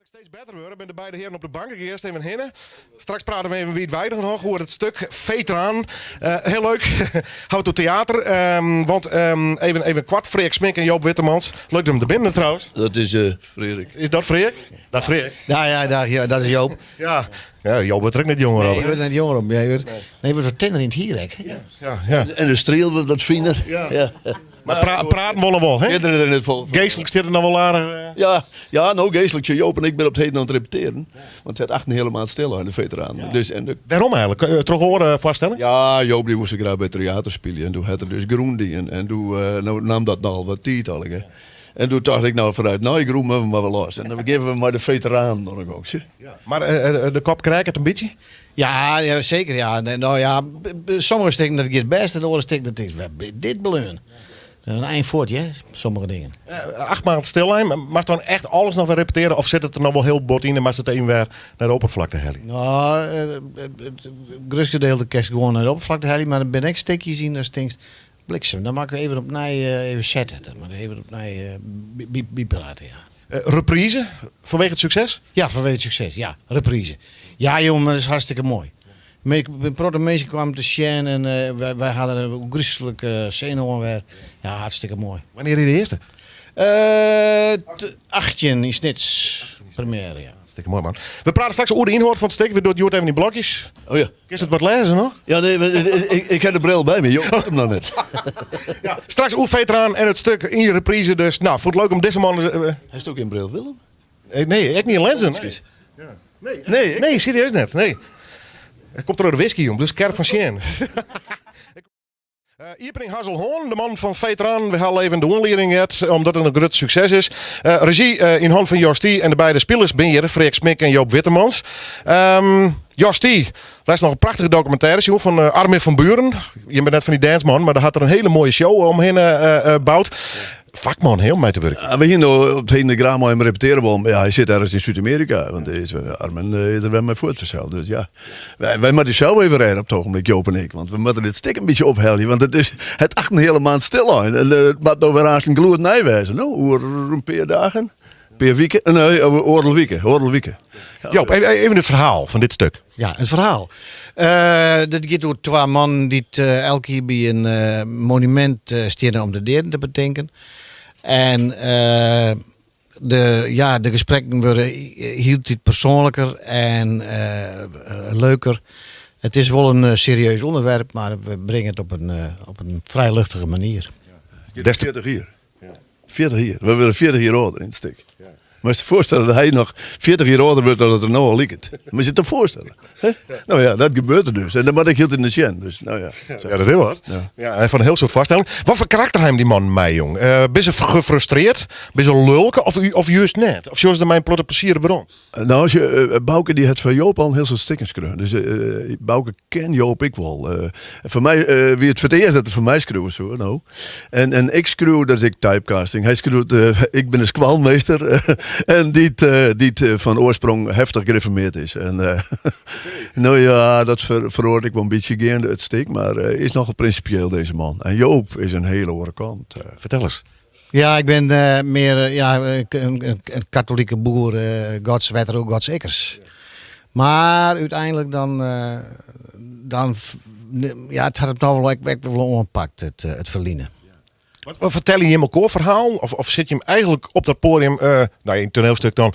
Steeds better wurde, binne de beide hearen op de bank. Ik earst even hinne. Straks prate we even wiidweidich noch oer it stuk Veteraan. Eh, heel leuk. Hou it oer teater. Ehm, want ehm, even, even koart, Freark Smink en Joop Wittermans. Leuk dat jim der binne trouwens. Dat is eh Freark. Is dat Freark? Dag Freark. Ja, ja, dag, ja, dat is Joop. Ja, ja Joop wurdt der ek net jonger Nee, op. je wurdt net jonger op. Ja, je wurdt, nee, je wurdt wat tinner yn it hier ek. Ja, ja. En de striel wurdt wat finer. Ja. Mar pra praten wolle wol, hè? Fierder is er net fol. Geastlik stiet it noch wol aardich. Eh. Ja, ja, no geastlik. Joop en ik binne op 't heden oan it repeteren. Want it hat acht in hiele maand stil lein, de veteranen. Dus, en de... Wêrom eigenlik? Eh, troch oare foarstelling? Ja, Joop dy woe sa graach by Tryater spylje. En doe hat er dus grûn dien. En doe eh, no naam dat nochal wat tiid allegear. En doe tocht ik, no foarút, no ik grûn moatte we mar wer los. En dan begjinne we mei de veteranen oan de gong. Ja. Mar de kop kreaket in bytsje? Ja, ja zeker. Ja. Nou ja, sommige stikken dat giet bêst en oare stikken dat is dit bleaun. In ein fuort, hè, sommige dingen. 8 maand stillein, moatst dan echt alles noch wer repeteare of sit it der noch wol hiel bot yn en moatst it even wer nei de opperflakte helje? No, it grutste diel dat kinst gewoan nei de opperflakte helje, mar der binne ek stikjes yn datst tinkst, bliksem, dan moat ik even opnij even sette. Dat moat even opnij byprate, ja. Reprise, fanwege it sukses? Ja, fanwege it sukses, ja. Reprise. Ja, jongen, dat is hartstikke moai. In protte minsken kwamen te sjen en wy ha der in grúslike sin oan wer. Ja, hartstikke moai. Wannear is de earste? 18 yn Snits, première, ja. Hartstikke moai, man. We prate straks oer de ynhâld fan it stik. We dogge it hjoed even yn blokjes. Oh ja. Kinst it wat lêze noch? Ja, nee, ik ha de bril by my. Joop hat him noch net. Ja, straks oer Veteraan en it stuk yn reprise dus. No, fûn it leuk om dizze man... Hast ek gjin bril, Willem? Nee, ek net lenzen. Nee, nee, nee, serieus net. Nee. It komt troch de whisky, jong. Bliuwst skerp fan sjen. Iepening Hazel Horn, de man fan Veteraan. We ha even de oanlieding heard, omdat it in grut sukses is. Rezjy yn hannen fan Jos Thie en de beide spilers binne hjir, Freark Smink en Joop Wittermans. Jos Thie, lêst noch in prachtige dokumintêre sjoen fan Armin van Buuren. Je binne net fan dy danceman, mar dêr hat er in hiele moaie show omhinne boud. Fakman, hè, om mei te wurkjen. Ja, we hiene op 't heden graach mei him repetearje wollen, mar ja, hy sit ergens yn Súd-Amearika. Want is, Armin is der wer mei fuort fansels. Dus ja, wy moatte sels even rêde op 't ogenblik, Joop en ik. Want we moatte dit stik in bytsje ophelje. Want it is it acht in hiele maand stillein. En it moat no wer aanst in gloednij wêze. No, oer in pear dagen, pear wiken, nee, oardel wike, oardel wike. Joop, even it ferhaal fan dit stuk. Ja, it ferhaal. Dat giet oer twa mannen dy't elk jier by in monumint steane om de deaden te betinken. En de, ja, de gesprekken wurde hieltyd persoanliker en leuker. It is wol in serieus ûnderwerp, mar we bringe it op in, op in frij luchtige manier. It giet 40 jier. 40 jier. We wurde 40 jier âlder yn it stik. Moatst je foarstelle dat hy noch 40 jier âlder wurdt dan dat er no al liket. Moatst je it toch foarstelle. No ja, dat gebeurt der dus. En dat moat ik hieltyd nei sjen. Dus, no ja. Ja, dat is wat. Ja. Ja, en fan in hiel soad foarstelling. Wat foar karakter ha dy mannen mei, jong? Binne se gefrustreerd? Binne se lulk? Of, of just net? Of sjogge se der mei in protte plezier werom? No, as je, Bauke dy hat foar Joop al in hiel soad stikken skreaun. Dus Bauke ken Joop ek wol. Foar my wie it foar it earst dat er foar my skriuwe soe. No. En, en ik skriuw, dat is ek typecasting. Hy skriuwt, ik bin de skoalmeester en dy't, dy't fan oarsprong heftich grifformeard is. En, no ja, dat fer, feroaret ek wol in bytsje geande it stik, mar is nochal prinsipieel deze man. En Joop is in hiele oare kant. Fertel ris. Ja, ik bin mear ja, in katolike boer, Gods wetter oer Gods ikkers. Mar úteinlik dan, dan ja, it hat it noch wol ek wol oanpakt, it ferline. Wat fertelle jim elkoar ferhalen? Of sit jim eigenlik op dat poadium, no yn it toanielstuk dan,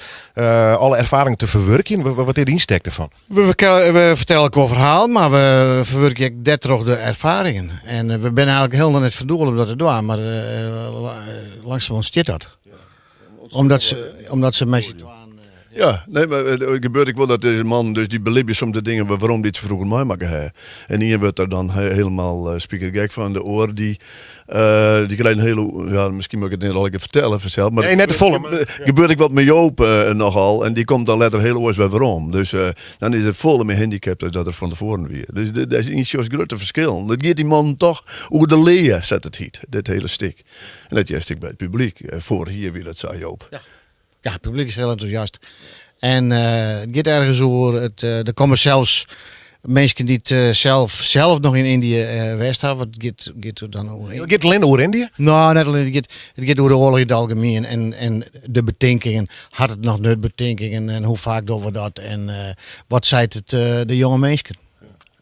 alle erfaringen te ferwurkjen? Wat is de ynstek derfan? We fertelle elkoar ferhalen, mar we ferwurkje ek dêrtroch de erfaringen. En we binne eigenlik hielendal net fan doel om dat te dwaan, mar langsumerhand ûntstiet dat. Omdat se mei syn twaen. Ja, nee, mar it gebeurt ek wol dat dizze mannen dus dy belibje soms de dingen werom dy't se froeger meimakke ha. En ien wurdt der dan helemaal spikergek fan, de oar dy dy krijt in hiele, ja, miskien moat ik it net allegear fertelle fansels, mar Nee, net te folle. mar- gebeurt ek wat mei Joop nochal en dy komt dan letter hiel oars wer werom. Dus dan is er folle mear handicapt as dat er fan tefoaren wie. Dus dêr is yn sjochst grutte ferskillen. Dat giet dy mannen toch oer de lea, sa't it hyt, dit hiele stik. En dat hearst ek by it publyk. Foarich jier wie dat sa, Joop. Ja. Ja, it publyk is hiel entûsjast. En it giet ergens oer. It, der komme sels Minsken dy't sels noch yn Yndië west hawwe, it giet, giet dan oer. It giet allinne oer Yndië? No, net allinne. It giet oer de oarloch yn it algemien en de betinkingen. Hat it noch nut, betinkingen? En hoe faak dogge we dat? En wat seit it de jonge minsken?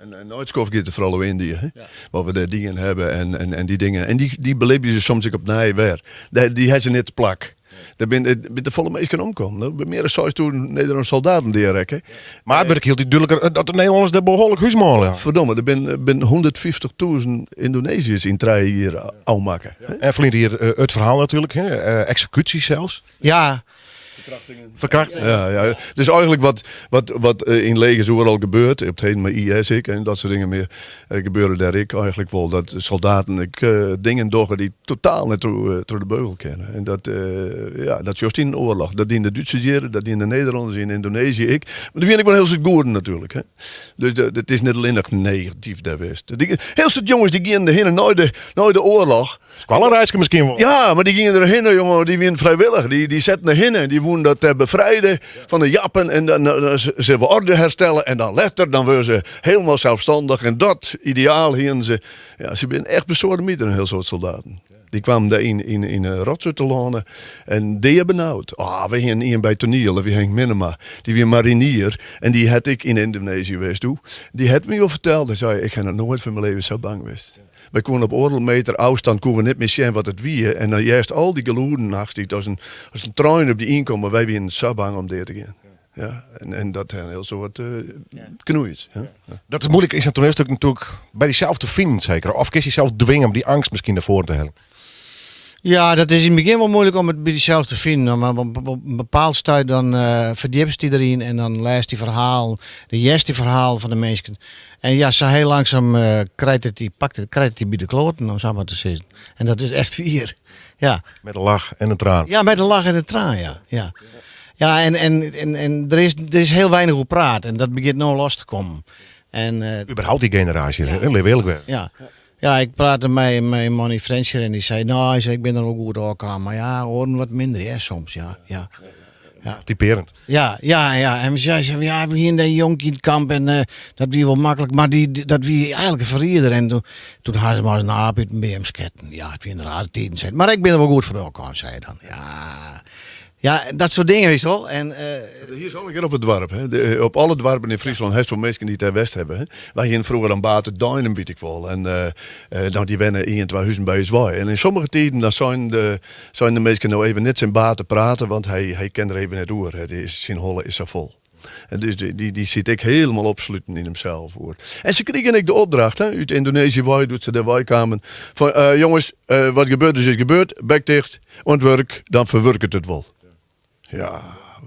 En nei it skoft giet it foaral oer Yndië. Hè? Wat we dêr dien hawwe en dy dingen. En dy belibje se soms ek opnij wer. Dy ha se net te plak. Der binne te folle minsken omkommen. Der binne mear as 6000 Nederlânske soldaten dearekke. Mar it wurdt ek hieltyd dúdliker dat de Nederlanners dêr behoarlik húsmanle hawwe. Ferdomme, der binne 150.000 Yndoneziërs yn trije jier ôfmakke. En ferline jier it ferhaal natuerlik, eksekúsjes sels. Ja. Ferkrachtingen. Ferkrachtingen. Ja, ja. Dus eigenlik wat, wat, wat yn legers oeral gebeurt, op 't heden mei IS ek en dat soart dingen mear, gebeure dêr ek eigenlik wol. Dat soldaten ek dingen dogge dy't totaal net troch de beugel kinne. En dat, ja, dat sjochst yn in oarloch. Dat dienen de Dútsers hjir, dat dienen de Nederlanners yn Yndonezië ek. Mar der wiene ek wol hiel soad goeden natuerlik. Hè. Dus it is net allinnich negatyf dêr west. Hiel soad jonges dy gienen derhinne nei de oarloch. Skoallereiske miskien wol. Ja, mar dy gienen der hinne, jonge, dy wienen frijwillich. Dy setten der hinne, dy woenen dat eh, befrijde fan de Jappen en dan, dan sille we orde herstelle en dan letter dan wurde se helemaal zelfstandig en dat ideaal hienen se. Ja, se binne echt besoademiter in hiel soad soldaten. Dy kwamen dêr yn, yn, yn 'e rotsoai telâne en deabenaud. Ah, we hienen ien by toaniel, dat wie Henk Minnema. Dy wie marinier en dy hat ek yn Yndonezië west doe. Dy hat my wol ferteld, hy sei, ik ha noch noait fan myn leven sa bang west. Wy koenen op oardel meter ôfstân koene we net mear sjen wat it wie en dan hearst al dy gelûden nachts dy't as in, as in trein op dy ynkomme. Wy wienen sa bang om dea te gean. Ja, en dat ha in hiel soad knoeid. Ja. Dat is moeilijk yn sa'n toanielstuk natuerlik by dysels te finen seker. Of kinst dysels dwinge om dy eangst miskien nei foaren te heljen? Ja, dat is yn it begjin wol moeilik om it by dysels te finen. Mar op in bepaald stuit dan ferdjipst dy deryn en dan lêst dy ferhalen, dan hearst dy ferhalen fan de minsken. En ja, sa hiel langsum krijt it dy, pakt it, krijt it dy by de kloaten, om sa mar te sizzen. En dat is echt wier. Ja. Met in lach en in traan. Ja, met in lach en in traan, ja. Ja, ja en, en, en der is, der is hiel weinich oer praat en dat begjint no los te kommen. En, Überhaupt dy generaasje, ja. Litte we earlik wêze. Ja. Ja, ik prate mei mei man yn Frjentsjer en dy sei, no, hy sei, ik bin der wol goed ôfkaam, mar ja, oaren wat minder, ja, soms, ja, ja. Ja. Typerend. Ja, ja, ja. En sy sei, ja, we hienen dêr jonkje yn it kamp en eh, dat wie wol maklik, mar dy, dat wie eigenlik in ferrieder. En doe, toen ha se him as in aap út in beam sketten. Ja, it wienen rare tiden, sei. Mar ik bin der wol goed fan ôfkaam, sei hy dan. Ja, ja, dat soart dingen, witst wol. En, eh, Hjir is al in kear op it doarp. Hè. De, eh, op alle doarpen yn Fryslân hast wol minsken dy't dêr west hawwe. Hè. Wy hienen froeger in baat út Deinum, wit ik wol. En eh, nou, dy wenne ien, twa huzen by ús wei. En yn sommige tiden dan seinen de, seinen de minsken no even net tsjin Baat te praten, want hy, hy kin der even net oer. Het is, syn holle is sa fol. En dus dy, dy, dy sit ek hielendal opsluten yn himsels oer. En se krigen ek de opdracht hè, út Yndonezië wei, doe't se dêr wei kamen, fan eh, jonges, eh, wat gebeurd is, is gebeurd, bek ticht, oan it wurk, dan ferwurket it wol. Ja,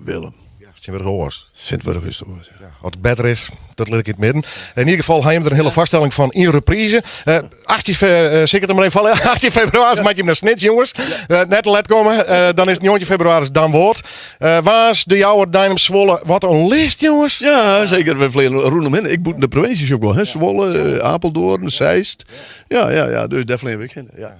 Willem. Ja, tsjintwurdich oars. Tsjintwurdich is it oars, ja. Ja, as it better is, dat lit ik yn it midden. Yn ieder gefal ha jim der in hiele foarstelling fan yn reprise. Uh, 18, uh, sil ik it der mar even falle? 18 febrewaris moatte jim nei Snits, jonges. Uh, net te let komme. Uh, dan is it 19 febrewaris Damwâld. Uh, Warns, De Jouwer, Deinum, Zwolle. Wat in list, jonges. Ja, seker. We fleane rûnom hinne. Ek bûten de provinsjes ek wol. Hè? Zwolle, Apeldoorn, Zeist. Ja, ja, ja. Dus dêr fleane we ek hinne. Ja.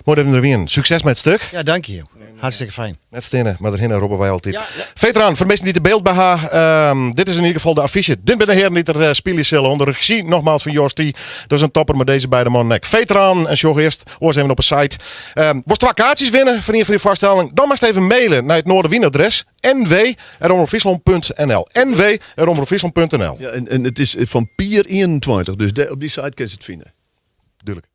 Moai dat jim der wienen. Sukses mei it stuk. Ja, dank je. Hartstikke fijn. Net stinne, mar derhinne roppe wy altyd. Ja, ja. Veteraan, foar minsken dy't der byld by ha, dit is yn ieder gefal de affysje. Dit binne de hearen dy't der eh, spylje sille. Under regy nogmaals fan Jos Thie. Dat is in topper mei dizze beide mannen ek. Veteraan, en sjoch earst oars even op 'e site. Um, wolst twa kaartsjes winne foar ien fan dy foarstelling? Dan moatst even mailen nei it Noardewynadres nw@omropfryslan.nl. nw@omropfryslan.nl. Ja, en, en it is fan Pier 21, dus dêr, op dy site kinst it fine. Dúdlik.